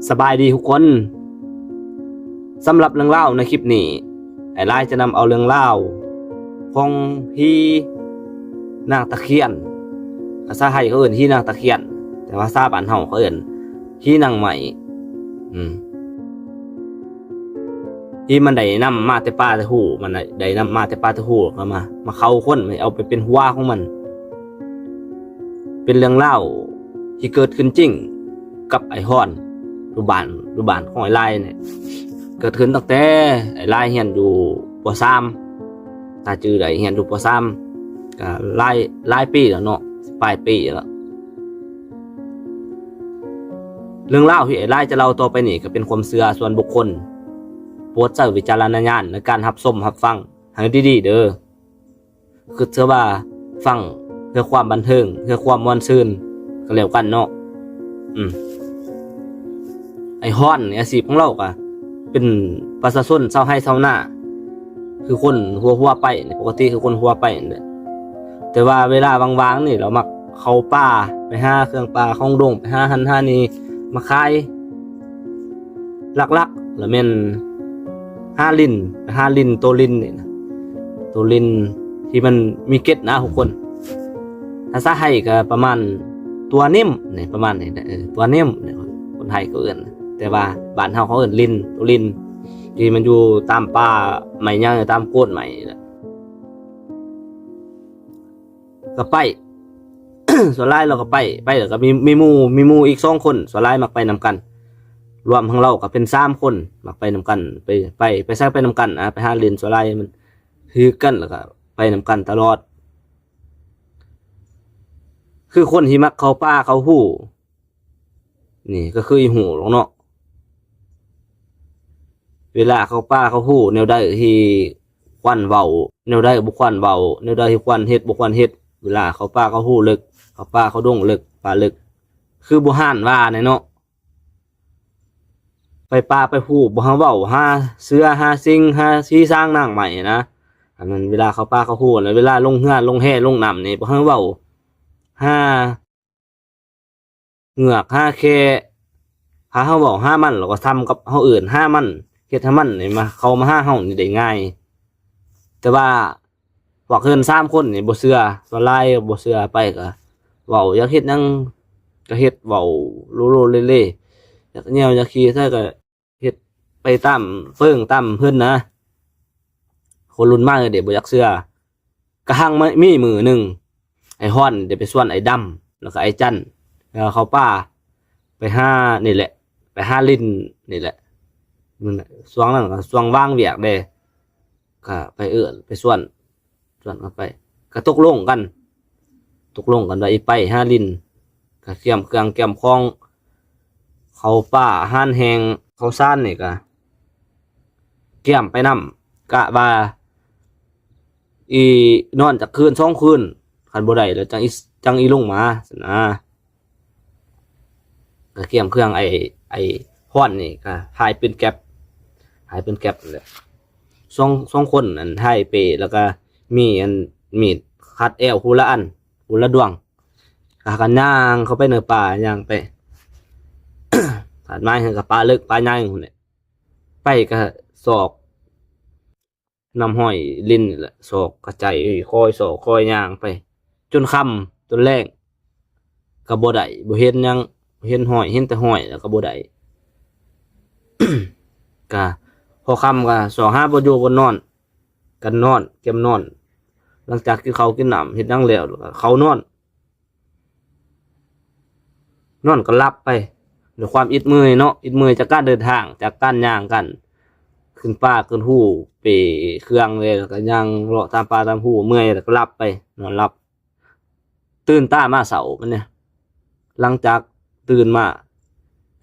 ສະບາຍດີທຸກຄົນ. ສຳລັບເລື່ອງລາວໃນຄລິບນີ້, ອ້າຍລາຍຈະນຳເອົາເລື່ອງລາວຂອງຜີນາງຕະຄຽນ. ພາສາໄທເຂົາເອີ້ນຜີນາງຕະຄຽນ, ແຕ່ພາສາບ້ານເຮົາເຂົາເອີ້ນຜີນາງໄມ້. ອືມ. ທີ່ມັນໄດ້ນຳມາແຕ່ປ່າແຕ່ພູ, ມັນໄດ້ນຳມາແຕ່ປ່າແຕ່ພູ ກໍມາ ມາເຂົ້າຄົນ, ເອົາໄປເປັນຫົວຂອງມັນ. ເປັນເລື່ອງລາວທີ່ເກີດຂຶ້ນຈິງກັບອ້າຍຮອນ ຢູ່ບ້ານ ຢູ່ບ້ານຂອງອ້າຍລາຍນີ້. ເກີດຂຶ້ນຕັ້ງແຕ່ອ້າຍລາຍຮຽນຢູ່ ປໍສາມ, ຖ້າຈື່ໄດ້ ຮຽນຢູ່ ປໍສາມ ກໍຫຼາຍ ຫຼາຍປີແລ້ວເນາະ, ປາຍປີແລ້ວ. ເລື່ອງລາວທີ່ອ້າຍລາຍຈະເລົ່າຕໍ່ໄປນີ້ ກໍເປັນຄວາມເຊື່ອສ່ວນບຸກຄົນ. ໂປດໃຊ້ວິຈາລະນະຍານໃນການຮັບຊົມຮັບຟັງໃຫ້ດີໆເດີ້. ຄິດເທື່ອວ່າຟັງເພື່ອຄວາມບັນເທີງ, ເພື່ອຄວາມມ່ວນຊື່ນກໍແລ້ວກັນເນາະ. ອືມ. ອ້າຍຮອນນີ້ ອາຊີບຂອງລາວກໍເປັນປະຊາຊົນຊາວໄຮ່ຊາວນາ ຄືຄົນທົ່ວໆໄປນີ້, ປົກກະຕິຄືຄົນທົ່ວໄປນີ້ແຫຼະ. ແຕ່ວ່າເວລາວ່າງໆນີ້ ລາວມັກເຂົ້າປ່າ ໄປຫາເຄື່ອງປ່າຂອງດົງ, ໄປຫາຫັ້ນຫານີ້ມາຂາຍ. ຫຼັກໆລະແມ່ນຫາລິ່ນ, ຫາລິ່ນ, ໂຕລິ່ນນີ້ນະ, ໂຕລິ່ນທີ່ມັນມີເກັດນະທຸກຄົນ. ພາສາໄທກໍປະມານຕົວນິ້ມນີ້, ປະມານນີ້ນະ, ເອີ ຕົວນິ້ມນີ້ ຄົນໄທເຂົາເອີ້ນ. ແຕ່ວ່າບ້ານເຮົາເຂົາເອີ້ນລິ່ນ, ໂຕລິ່ນ ທີ່ມັນຢູ່ຕາມປ່າໄມ້ໃຫຍ່, ຕາມໂກນໄມ້ນີ້ແຫຼະ. ກໍໄປ ສ່ວນຫຼາຍລາວກໍໄປ, ໄປແລ້ວກໍມີ ມີໝູ່ ມີໝູ່ອີກສອງຄົນ, ສ່ວນຫຼາຍມັກໄປນຳກັນ. ລວມທັງລາວກໍເປັນສາມຄົນ ມັກໄປນຳກັນ, ໄປ ໄປ ໄປໃສໄປນຳກັນ, ອາ ໄປຫາຫຼິ້ນ. ສ່ວນຫຼາຍມັນຖືກກັນ ແລ້ວກໍໄປນຳກັນຕະຫຼອດ. ຄືຄົນທີ່ມັກເຂົ້າປ່າເຂົ້າພູ ນີ້ກໍຄືອີ່ຫູຫຼອກເນາະ. ເວລາເຂົ້າປ່າເຂົ້າພູ ແນວໃດທີ່ຄວນເວົ້າ, ແນວໃດບໍ່ຄວນເວົ້າ, ແນວໃດທີ່ຄວນເຮັດ ບໍ່ຄວນເຮັດ. ເວລາເຂົ້າປ່າເຂົ້າພູເລິກ, ເຂົ້າປ່າເຂົ້າດົງເລິກ, ປ່າເລິກ, ຄືບູຮານວ່າແນ່ເນາະ, ໄປປ່າໄປພູບໍ່ໃຫ້ເວົ້າຫາເສືອ ຫາສິງ ຫາສີສາງນາງໄມ້ນະ. ອັນນັ້ນເວລາເຂົ້າປ່າເຂົ້າພູນະ, ເວລາລົງເຮືອລົງແພລົງນ້ຳນີ້ ບໍ່ໃຫ້ເວົ້າຫາ ເງືອກຫາແຄ. ຖ້າເຮົາເວົ້າຫາມັນ ແລ້ວກໍສ່ຳກັບເຮົາເອີ້ນຫາມັນ, ເຮັດໃຫ້ມັນນີ້ມາ ເຂົ້າມາຫາເຮົານີ້ໄດ້ງ່າຍ. ແຕ່ວ່າພວກເຮືອນສາມຄົນນີ້ບໍ່ເຊື່ອ, ສ່ວນຫຼາຍບໍ່ເຊື່ອ, ໄປກໍເວົ້າ, ຢາກເຮັດຫຍັງກໍເຮັດ, ເວົ້າໂລໂລເລເລ, ຢາກແຍ່ວຢາກຂີ້ໃສກໍເຮັດໄປຕາມເພິ່ນ ຕາມເພິ່ນນະ. ຄົນລຸ້ນໃໝ່ເດບໍ່ຢາກເຊື່ອ. ກະຮັ່ງມາມີມື້ໜຶ່ງ ໄອ້ຮອນໄດ້ໄປຊວນໄອ້ດຳ ແລ້ວກໍໄອ້ຈັນ ແລ້ວເຂົ້າປ່າໄປຫານີ້ແຫຼະ, ໄປຫາຫຼິ້ນນີ້ແຫຼະ. ມັນ ຊ່ວງນັ້ນກໍຊ່ວງວ່າງວຽກເດ້, ກໍໄປເອີ້ນໄປຊວນ, ຊວນກັນໄປ, ກໍຕົກລົງກັນ, ຕົກລົງກັນວ່າຊິໄປຫາຫຼິ້ນ, ກໍກຽມເຄື່ອງກຽມຂອງ ເຂົ້າປ່າ, ອາຫານແຫ້ງ, ເຂົ້າສານນີ້ກໍ ກຽມໄປນຳ, ກະວ່າອີນອນຈັກຄືນສອງຄືນ, ຄັນບໍ່ໄດ້ແລ້ວຈັ່ງອີ ຈັ່ງອີລົງມາຊັ້ນນະ. ກະກຽມເຄື່ອງ, ໄອ້ ໄອ້ຮອນນີ້ກະຖ່າຍປືນແກັບ, ຖ່າຍປືນແກັບນັ້ນແຫຼະ. ສອງ ສອງຄົນ ອັນ ຖ່າຍເປ້ ແລ້ວກະມີ ອັນ ມີດຄັດແອວຜູ້ລະອັນ ຜູ້ລະດວງ, ພາກັນຍ່າງເຂົ້າໄປໃນປ່າ, ຍ່າງໄປ ຫາດໄມ້ ຫາກະປ່າເລິກ ປ່າໃຫຍ່ພຸ້ນແຫຼະ. ໄປກະຊອກ ນຳຮອຍຫຼິ້ນນີ້ແຫຼະ, ຊອກກະໄຈ ຄອຍຊອກຄອຍຍ່າງໄປ ຈົນຄ່ຳ ຈົນແລງ ກະບໍ່ໄດ້ ບໍ່ເຫັນຫຍັງ, ເຫັນຮອຍ ເຫັນແຕ່ຮອຍ ແລ້ວກະບໍ່ໄດ້. ກະພໍຄ່ຳກະຊອກຫາບ່ອນຢູ່ບ່ອນນອນ, ກັນນອນ ກຽມນອນ. ຫຼັງຈາກກິນເຂົ້າກິນນ້ຳ ເຮັດຫຍັງແລ້ວ ແລ້ວກະເຂົ້ານອນ. ນອນກໍຫຼັບໄປ ດ້ວຍຄວາມອິດເມື່ອຍເນາະ, ອິດເມື່ອຍຈາກການເດີນທາງ, ຈາກການຍ່າງກັນ ຂຶ້ນປ່າຂຶ້ນພູ, ເປ້ເຄື່ອງເລີຍ ແລ້ວກໍຍ່າງເລາະຕາມປ່າຕາມພູ, ເມື່ອຍແລ້ວກໍຫຼັບໄປ, ນອນຫຼັບ. ຕື່ນຕາມາເຊົ້າບັດນີ້ ຫຼັງຈາກຕື່ນມາ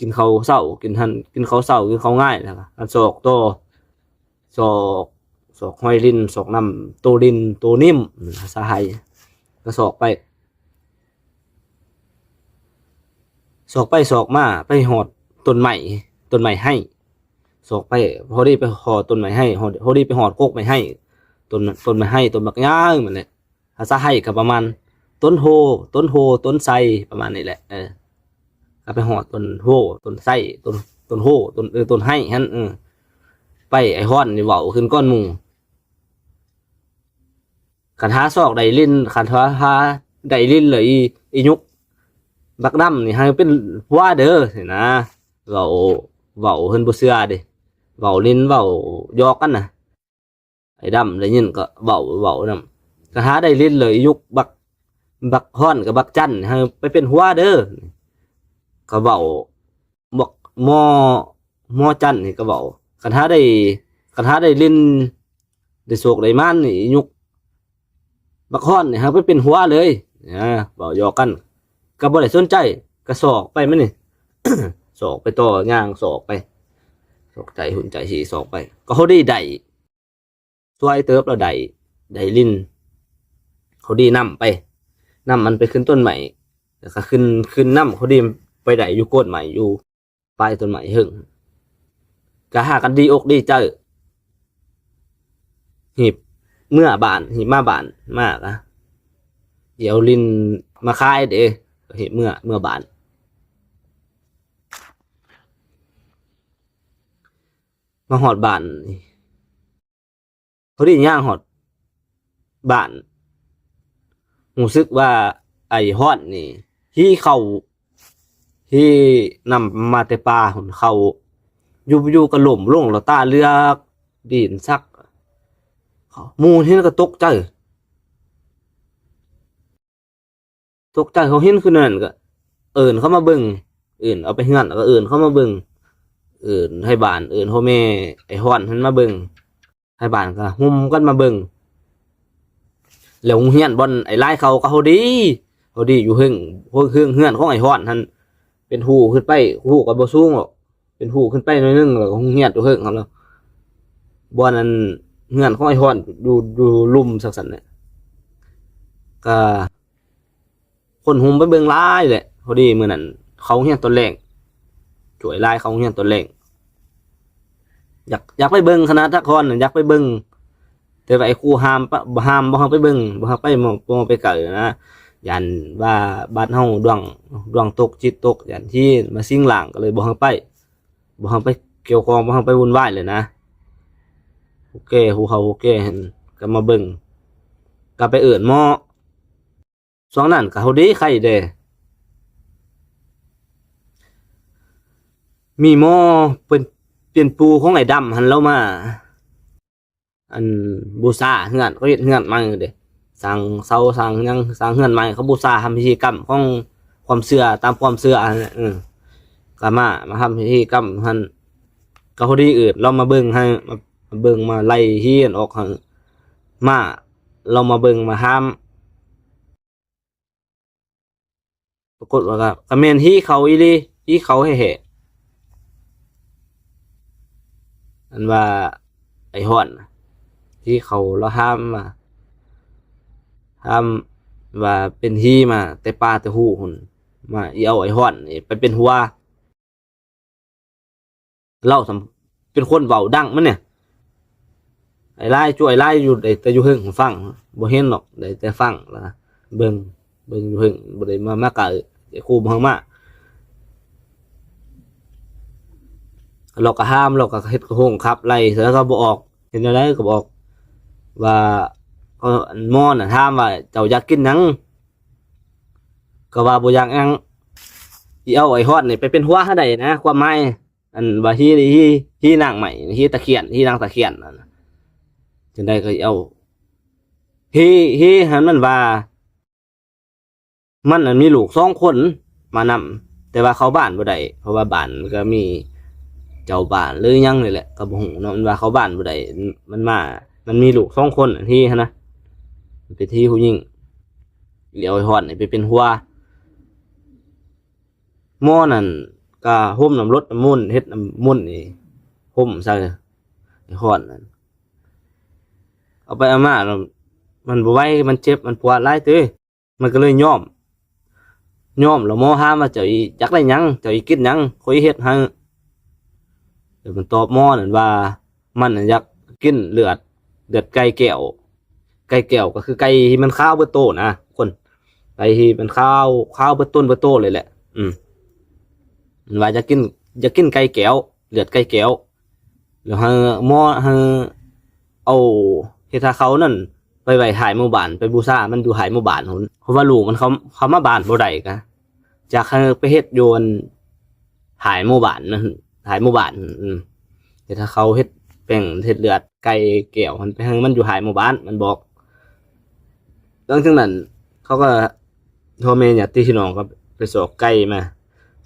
ກິນເຂົ້າເຊົ້າ, ກິນຫັ້ນ ກິນເຂົ້າເຊົ້າ ກິນເຂົ້າງາຍ ແລ້ວກໍອັນຊອກຕໍ່ ຊອກ ຊອກຮອຍຫຼິ້ນ, ຊອກນຳໂຕຫຼິ້ນໂຕນິ້ມ ພາສາໄທ ກໍຊອກໄປ ຊອກໄປຊອກມາ ໄປຮອດຕົ້ນໄມ້ ຕົ້ນໄມ້ໄຮ. ຊອກໄປ ພໍດີໄປຮອດຕົ້ນໄມ້ໄຮ, ພໍ ພໍດີໄປຮອດກົກໄມ້ໄຮ, ຕົ້ນ ຕົ້ນໄມ້ໄຮ ຕົ້ນບັກຍາວນັ້ນແຫຼະ. ພາສາໄທກໍປະມານຕົ້ນໂຮ, ຕົ້ນໂຮ, ຕົ້ນໄຊ ປະມານນີ້ແຫຼະ. ເອີ ກ ກໍໄປຮອດຕົ້ນໂຮ ຕົ້ນໄຊ ຕົ້ນ ຕົ້ນໂຮ ຕົ້ນ ເອີ ຕົ້ນໄຮຫັ້ນ ເອີ ໄປ ໄອ້ຮ້ອນນີ້ເວົ້າຂຶ້ນກ່ອນໝູ່. ຄັນຫາຊອກໄດ້ຫຼິ້ນ ຄັນຫາ ຫາໄດ້ຫຼິ້ນແລ້ວ ອີ ອີຫຍຸກບັກດຳນີ້ໃຫ້ເປັນຜົວເດີ ຊີ້ນະ. ເວົ້າ ເວົ້າເພິ່ນບໍ່ເຊື່ອເດ້ ເວົ້າຫຼິ້ນເວົ້າຢອກກັນນະ. ໄອ້ດຳໄດ້ຍິນກໍເວົ້າ ເວົ້ານຳ ຄັນຫາໄດ້ຫຼິ້ນແລ້ວ ອີຫຍຸກບັກ ບັກຮ້ອນກັບບັກຈັນໃຫ້ໄປເປັນຜົວເດີ ກໍເວົ້າ. ບັກໝໍ ໝໍຈັນນີ້ກໍເວົ້າ ຄັນຫາໄດ້ ຄັນຫາໄດ້ຫຼິ້ນ ໄດ້ໂຊກໄດ້ໝານນີ້ ອີຫຍຸກບັກຮ້ອນນີ້ໃຫ້ໄປເປັນຜົວເລີຍ ອາ ເວົ້າຢອກກັນ ກໍບໍ່ໄດ້ສົນໃຈ ກໍຊອກໄປມັນນີ້ ຊອກໄປຕໍ່ ຍ່າງຊອກໄປ ຊອກໃຈຫຸ້ນໃຈສີ ຊອກໄປ ກໍພໍດີໄດ້ ຊ່ວຍເຕີບ ລາວໄດ້ ໄດ້ຫຼິ້ນ ພໍດີນຳໄປ ນຳມັນໄປຂຶ້ນຕົ້ນໄມ້ ແລ້ວກໍຂຶ້ນ ຂຶ້ນນຳ ພໍດີໄປໄດ້ຢູ່ໂກນໄມ້ ຢູ່ປາຍຕົ້ນໄມ້ເຫິງ ກໍຫາກັນດີອົກດີໃຈ ຮີບເມືອບ້ານ ຮີບມາບ້ານ ມາກໍຊິເອົາຫຼິ້ນມາຂາຍເດ້ ກໍຮີບເມືອ ເມືອບ້ານ. ມາຮອດບ້ານນີ້ ພໍດີຍ່າງຮອດບ້ານ ຮູ້ສຶກວ່າໄອ້ຮ້ອນນີ້ ຫີເຂົ້າ ຫີນຳມາແຕ່ປ່າພຸ້ນ ເຂົ້າ ຢູ່ໆກໍລົ້ມລົງ ແລ້ວຕາເລືອກ ດີນສັກ ໝູ່ເຫັນກໍຕົກໃຈ ຕົກໃຈ ເຂົາເຫັນຄືນັ້ນກໍເອີ້ນເຂົາມາເບິ່ງ ເອີ້ນເອົາໄປເຮືອນ ແລ້ວກໍເອີ້ນເຂົາມາເບິ່ງ ເອີ້ນໄທບ້ານ ເອີ້ນພໍ່ແມ່ໄອ້ຮ້ອນຫັ້ນມາເບິ່ງ ໄທບ້ານກໍຮຸມກັນມາເບິ່ງ. ແລ້ວໂຮງຮຽນບ່ອນໄອ້ລາຍເຂົ້າກໍພໍດີ ພໍດີຢູ່ເຮືອນ ເຮືອນ ເຮືອນຂອງໄອ້ຮ້ອນຫັ້ນ ເປັນຮູຂຶ້ນໄປ ຮູກໍບໍ່ສູງດອກ ເປັນຮູຂຶ້ນໄປໜ້ອຍໜຶ່ງ ແລ້ວກໍໂຮງຮຽນຢູ່ເທິງຫັ້ນແຫຼະ ບ່ອນອັນເຮືອນຂອງໄອ້ຮ້ອນຢູ່ ຢູ່ລຸ່ມຊັ້ນໆ ແຫຼະ ກະຄົນຮຸມໄປເບິ່ງຫຼາຍແຫຼະ. ພໍດີມື້ນັ້ນເຂົ້າໂຮງຮຽນຕອນແລງ ຊ່ວຍລາຍເຂົ້າໂຮງຮຽນຕອນແລງ ຢາກ ຢາກໄປເບິ່ງຂະໜາດທະຄອນ ຢາກໄປເບິ່ງ ແຕ່ວ່າໄອ້ຄູຫ້າມປະ ຫ້າມບໍ່ໃຫ້ໄປເບິ່ງ ບໍ່ໃຫ້ໄປ ບໍ່ ບໍ່ໃຫ້ໄປໃກ້ນະ ຢ້ານວ່າບາດເຮົາດວງ ດວງຕົກ ຈິດຕົກ ຢ້ານທີ່ມາສິງຮ່າງ ກໍເລີຍບໍ່ໃຫ້ໄປ ບໍ່ໃຫ້ໄປກ່ຽວຂ້ອງ ບໍ່ໃຫ້ໄປວຸ່ນວາຍເລີຍນະ. ໂອເຄ ຮູ້ເຂົ້າ ໂອເຄ ຫັ້ນກໍມາເບິ່ງ ກໍໄປເອີ້ນໝໍ ຊ່ວງນັ້ນກໍເຮົາດີໄຄແດ່ ມີໝໍເປັນ ເປັນປູ່ຂອງໄອ້ດຳຫັ້ນລາວມາ ອັນ ບູຊາເຮືອນ ເຂົາເຮັດເຮືອນໃໝ່ເດ້ ສ້າງເສົາ ສ້າງຫຍັງ ສ້າງເຮືອນໃໝ່ ເຂົາບູຊາທຳພິທີກຳຂອງຄວາມເຊື່ອ ຕາມຄວາມເຊື່ອຫັ້ນແຫຼະ ເອີ ກໍມາ ມາທຳພິທີກຳຫັ້ນ ກໍພໍດີເອີ້ນລາວມາເບິ່ງໃຫ້ ມາເບິ່ງ ມາໄລ່ຫີຫັ້ນອອກໃຫ້ ມາ ລາວມາເບິ່ງມາຫາມ ປາກົດວ່າກໍ ກໍແມ່ນຫີເຂົາອີ່ຫຼີ ຫີເຂົາແທ້ໆ ອັນວ່າໄອ້ຮ້ອນນະ ຫີເຂົາລາວຫາມວ່າ ຫາມວ່າເປັນຫີມາແຕ່ປ່າແຕ່ຫູພຸ້ນ ມາອີ່ເອົາໄອ້ຮ້ອນນີ້ໄປເປັນຜົວ. ລາວສ່ຳເປັນຄົນເວົ້າດັງມັນນີ້ ໄອ້ລາຍ ຈຸ້ຍລາຍຢູ່ ໄດ້ແຕ່ຢູ່ເທິງຟັງ ບໍ່ເຫັນດອກ ໄດ້ແຕ່ຟັງ ແລ້ວກໍເບິ່ງ ເບິ່ງຢູ່ເທິງ ບໍ່ໄດ້ມາ ມາໃກ້ ໄອ້ຄູບໍ່ໃຫ້ມາ ລາວກໍຫ້າມ ລາວກໍເຮັດກະໂຮງຂັບໄລ່ ແລ້ວກໍບໍ່ອອກ ເຮັດແນວໃດກໍບໍ່ອອກ ວ່າ ກໍໝໍນັ້ນຖາມວ່າ ເຈົ້າຢາກກິນຫຍັງ? ກໍວ່າບໍ່ຢາກຫຍັງ ອີ່ເອົາໄອ້ຮອດນີ້ໄປເປັນຜົວໃຫ້ໄດ້ນະ ຄວາມໝາຍ ອັນວ່າຮີ ຮີ ຮີນາງໄມ້ ຮີຕະຂຽນ ຮີນາງຕະຂຽນນັ້ນນະ ຈັ່ງໃດກໍອີ່ເອົາ ຮີ ຮີຫັ້ນມັນວ່າ ມັນນັ້ນມີລູກສອງຄົນມານຳ ແຕ່ວ່າເຂົ້າບ້ານບໍ່ໄດ້ ເພາະວ່າບ້ານມັນກໍມີເຈົ້າບ້ານ ຫຼືຫຍັງນີ້ແຫຼະ ກໍບໍ່ຮູ້ເນາະ ມັນວ່າເຂົ້າບ້ານບໍ່ໄດ້ ມັນມາ ມັນມີລູກສອງຄົນ ອັນທີ່ຫັ້ນນະ ເປັນທີ່ຜູ້ຍິງ ແລ້ວໄອ້ຮອດນີ້ໄປເປັນຜົວ ໝໍນັ້ນກໍຫົ່ມນ້ຳລົດນ້ຳມົນ ເຮັດນ້ຳມົນນີ້ຫົ່ມໃສ່ໄອ້ຮອດນັ້ນ ເອົາໄປເອົາມາແລ້ວ ມັນບໍ່ໄຫວ ມັນເຈັບ ມັນປວດຫຼາຍຕິ ມັນກໍເລີຍຍອມ ຍອມແລ້ວໝໍຖາມວ່າ ເຈົ້າອີ ຢາກໄດ້ຫຍັງ? ເຈົ້າອີກິນຫຍັງ? ຂ້ອຍເຮັດໃຫ້ ແລ້ວມັນຕອບໝໍນັ້ນວ່າ ມັນນະຢາກກິນເລືອດ ເລືອດໄກ່ແກ້ວ ໄກ່ແກ້ວກໍຄືໄກ່ທີ່ມັນຂາວເບິດໂຕນະ ຄົນ ໄກ່ທີ່ມັນຂາວ ຂາວເບິດຕົນເບິດໂຕເລີຍແຫຼະ ອືມ ມັນວ່າຢາກກິນ ຢາກກິນໄກ່ແກ້ວ ເລືອດໄກ່ແກ້ວ ແລ້ວໃຫ້ໝໍ ໃຫ້ເອົາເຫັດຫາເຂົານັ້ນໄປໄວ້ທ້າຍໝູ່ບ້ານ ໄປບູຊາມັນຢູ່ທ້າຍໝູ່ບ້ານພຸ້ນ ເພາະວ່າລູກມັນເຂົ້າ ເຂົ້າມາບ້ານບໍ່ໄດ້ ກະຢາກໃຫ້ໄປເຮັດຢູ່ອັນທ້າຍໝູ່ບ້ານນັ້ນ ທ້າຍໝູ່ບ້ານ ອືມ ເຮັດຫາເຂົາ ເຮັດແປ້ງ ເຮັດເລືອດໄກ່ແກ້ວຫັ້ນ ໄປໃຫ້ມັນຢູ່ທ້າຍໝູ່ບ້ານ ມັນບອກ. ຫຼັງຈາກນັ້ນເຂົາກໍ ພໍ່ແມ່ຍາດຕິພີ່ນ້ອງກໍໄປຊອກໄກ່ມາ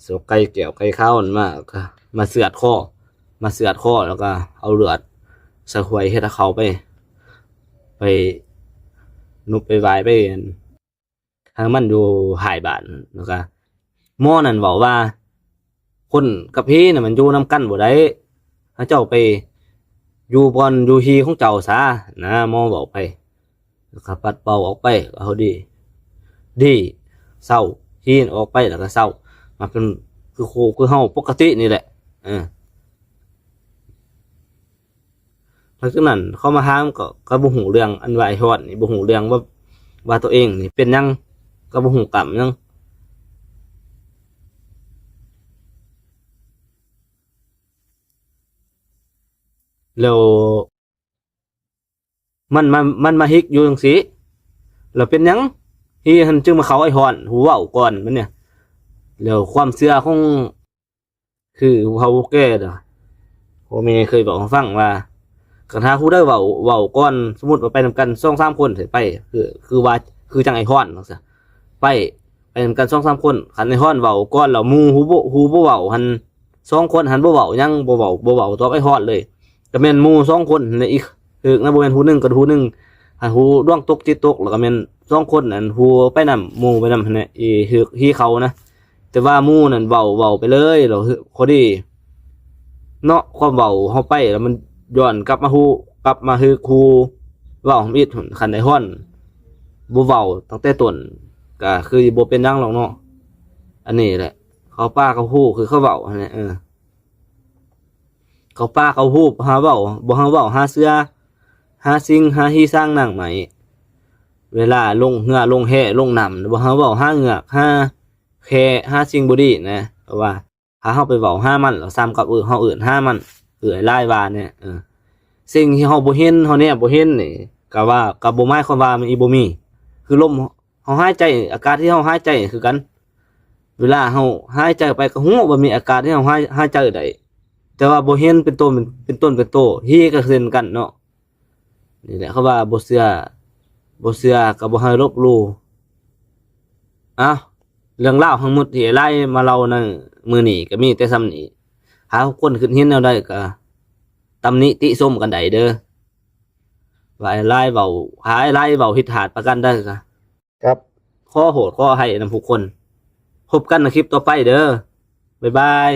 ຊອກໄກ່ແກ້ວໄກ່ຂາວນັ້ນມາ ກໍມາເຊືອດຄໍ ມາເຊືອດຄໍ ແລ້ວກໍເອົາເລືອດໃສ່ຖ້ວຍເຮັດໃຫ້ເຂົາໄປ ໄປນຸບໄປຫວາຍ ໄປອັນ ໃຫ້ມັນຢູ່ທ້າຍບ້ານ ແລ້ວກໍໝໍນັ້ນເວົ້າວ່າ ຄົນກັບຜີນະມັນຢູ່ນຳກັນບໍ່ໄດ້ ເຮົາເຈົ້າໄປຢູ່ບ່ອນຢູ່ທີ່ຂອງເຈົ້າຊະນະ ໝໍເວົ້າໄປ ແລ້ວກໍປັດເປົ່າອອກໄປ ເອົາດີ ດີ ເຊົາ ຜີນອອກໄປ ແລ້ວກໍເຊົາ ມາເປັນຄືຄູ່ຄືເຮົາປົກກະຕິນີ້ແຫຼະ ເອີ. ຫຼັງຈາກນັ້ນເຂົາມາຫາ ກໍ ກໍບໍ່ຮູ້ເລື່ອງ ອັນວ່າໄອ້ຮ້ອນນີ້ ບໍ່ຮູ້ເລື່ອງວ່າ ວ່າຕົວເອງນີ້ເປັນຫຍັງ ກໍບໍ່ຮູ້ກຳຫຍັງ ແລ້ວມັນມາ ມັນມາຮິກຢູ່ຈັ່ງຊີ້ ແລ້ວເປັນຫຍັງ ຮີຫັ້ນຈຶ່ງມາເຂົ້າໄອ້ຮ້ອນ ຮູ້ເວົ້າກ່ອນມັນນີ້ ແລ້ວຄວາມເຊື່ອຂອງ ຄືຜູ້ເຖົ້າຜູ້ແກ່ເນາະ ພໍ່ແມ່ເຄີຍເວົ້າໃຫ້ຟັງວ່າ ຄັນຖ້າຜູ້ໃດເວົ້າ ເວົ້າກ່ອນ ສົມມຸດວ່າໄປນຳກັນສອງສາມຄົນ ໃຫ້ໄປ ຄື ຄືວ່າ ຄືຈັ່ງໄອ້ຮ້ອນວ່າຊະ ໄປ ໄປນຳກັນສອງສາມຄົນ ຄັນໄອ້ຮ້ອນເວົ້າກ່ອນແລ້ວ ໝູ່ຜູ້ບໍ່ ຜູ້ບໍ່ເວົ້າຫັ້ນ ສອງຄົນຫັ້ນບໍ່ເວົ້າຫຍັງ ບໍ່ເວົ້າ ບໍ່ເວົ້າຕອບໄອ້ຮ້ອນເລີຍ ກໍແມ່ນໝູ່ສອງຄົນຫັ້ນແຫຼະ ອີກເຮີກນະ ບໍ່ແມ່ນຜູ້ໜຶ່ງກໍຜູ້ໜຶ່ງ ໃຫ້ຜູ້ດວງຕົກຈິດຕົກ ແລ້ວກໍແມ່ນສອງຄົນນັ້ນ ຜູ້ໄປນຳ ໝູ່ໄປນຳຫັ້ນແຫຼະ ອີເຮີກ ຮີເຂົານະ ແຕ່ວ່າໝູ່ນັ້ນເວົ້າ ເວົ້າໄປເລີຍ ແລ້ວພໍດີເນາະ ຄວາມເວົ້າເຮົາໄປ ແລ້ວມັນຍ້ອນກັບມາຮູ້ ກັບມາຮຶກຮູ້ ເວົ້າທຳອິດ ຄັນໄອ້ຮ້ອນບໍ່ເວົ້າຕັ້ງແຕ່ຕົ້ນ ກໍຄືບໍ່ເປັນຫຍັງດອກເນາະ ອັນນີ້ແຫຼະ ເຂົ້າປ່າເຂົ້າພູ ຄືເຂົາເວົ້າຫັ້ນແຫຼະ ເອີ ເຂົ້າປ່າເຂົ້າພູ ຫາເວົ້າ ບໍ່ໃຫ້ເວົ້າຫາເສືອ ຫາສິງ ຫາຮີສາງນາງໄມ້ ເວລາລົງເຮືອລົງແພລົງນ້ຳ ບໍ່ໃຫ້ເວົ້າຫາເງືອກ ຫາແຂ້ ຫາສິ່ງບໍ່ດີນະ ເພາະວ່າຖ້າເຮົາໄປເວົ້າຫາມັນ ແລ້ວສ່ຳກັບ ເອີ ເຮົາເອີ້ນຫາມັນ ເອື້ອຍຫຼາຍວ່າແນ່ ເອີ ສິ່ງທີ່ເຮົາບໍ່ເຫັນ ເຮົາແນມບໍ່ເຫັນນີ້ ກໍວ່າ ກໍບໍ່ໝາຍຄວາມວ່າມັນອີບໍ່ມີ ຄືລົມເຮົາຫາຍໃຈ ອາກາດທີ່ເຮົາຫາຍໃຈຄືກັນ ເວລາເຮົາຫາຍໃຈໄປ ກໍຮູ້ວ່າມີອາກາດທີ່ເຮົາຫາຍ ຫາຍໃຈໄດ້ ແຕ່ວ່າບໍ່ເຫັນເປັນໂຕ ເປັນຕົນເປັນໂຕ ຮີກໍເຊັ່ນກັນເນາະ. ນີ້ແຫຼະ ເຂົາວ່າບໍ່ເຊື່ອ ບໍ່ເຊື່ອກໍບໍ່ໃຫ້ລົບຫຼູ່. ເອົ້າ ເລື່ອງລາວທັງໝົດທີ່ອ້າຍຫຼາຍມາເລົ່າໃນມື້ນີ້ກໍມີແຕ່ສ່ຳນີ້. ຫາຄົນຄິດເຫັນແນວໃດກໍຕຳໜິຕິຊົມກັນໄດ້ເດີ້ ວ່າອ້າຍຫຼາຍເວົ້າ ຖ້າອ້າຍຫຼາຍເວົ້າຜິດພາດປະການໃດກໍ ກັບຂໍໂທດຂໍອະໄພນຳທຸກຄົນ. ພົບກັນໃນຄລິບຕໍ່ໄປເດີ້. ບາຍບາຍ.